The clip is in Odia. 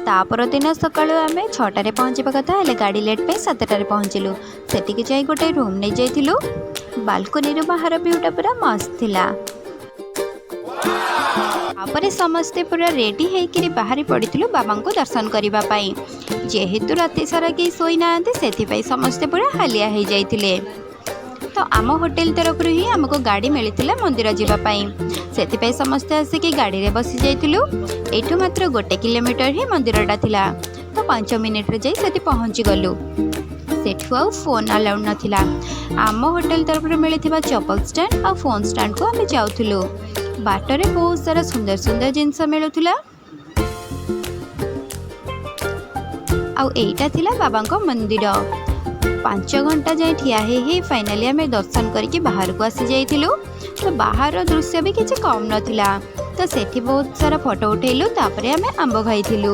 ତା ପରଦିନ ସକାଳୁ ଆମେ 6ଟାରେ ପହଞ୍ଚିବା କଥା, ହେଲେ ଗାଡ଼ି ଲେଟ୍ ପାଇଁ 7ଟାରେ ପହଞ୍ଚିଲୁ। ସେଠିକି ଯାଇ ଗୋଟେ ରୁମ୍ ନେଇଯାଇଥିଲୁ। ବାଲକୋନିରୁ ବାହାର ଭିଉଟା ପୁରା ମସ୍ତ ଥିଲା। ତାପରେ ସମସ୍ତେ ପୁରା ରେଡ଼ି ହେଇକିରି ବାହାରି ପଡ଼ିଥିଲୁ ବାବାଙ୍କୁ ଦର୍ଶନ କରିବା ପାଇଁ। ଯେହେତୁ ରାତି ସାରା କେହି ଶୋଇନାହାନ୍ତି, ସେଥିପାଇଁ ସମସ୍ତେ ପୁରା ହାଲିଆ ହେଇଯାଇଥିଲେ। ତ ଆମ ହୋଟେଲ ତରଫରୁ ହିଁ ଆମକୁ ଗାଡ଼ି ମିଳିଥିଲା ମନ୍ଦିର ଯିବା ପାଇଁ। ସେଥିପାଇଁ ସମସ୍ତେ ଆସିକି ଗାଡ଼ିରେ ବସି ଯାଇଥିଲୁ। ଏଇଠୁ ମାତ୍ର 1 କିଲୋମିଟର ହିଁ ମନ୍ଦିରଟା ଥିଲା, ତ 5 ମିନିଟ୍ରେ ଯାଇ ସେଠି ପହଞ୍ଚିଗଲୁ। ସେଠୁ ଆଉ ଫୋନ୍ ଆଲାଉଡ଼ ନଥିଲା। ଆମ ହୋଟେଲ ତରଫରୁ ମିଳିଥିବା ଚପଲ ଷ୍ଟାଣ୍ଡ ଆଉ ଫୋନ୍ ଷ୍ଟାଣ୍ଡକୁ ଆମେ ଯାଉଥିଲୁ। ବାଟରେ ବହୁତ ସାରା ସୁନ୍ଦର ସୁନ୍ଦର ଜିନିଷ ମିଳୁଥିଲା। ଆଉ ଏଇଟା ଥିଲା ବାବାଙ୍କ ମନ୍ଦିର। 5 ଘଣ୍ଟା ଯାଏଁ ଠିଆ ହେଇ ହେଇ ଫାଇନାଲି ଆମେ ଦର୍ଶନ କରିକି ବାହାରକୁ ଆସି ଯାଇଥିଲୁ। ତ ବାହାରର ଦୃଶ୍ୟ ବି କିଛି କମ୍ ନଥିଲା। ତ ସେଠି ବହୁତ ସାରା ଫଟୋ ଉଠେଇଲୁ, ତାପରେ ଆମେ ଆମ୍ବ ଖାଇଥିଲୁ।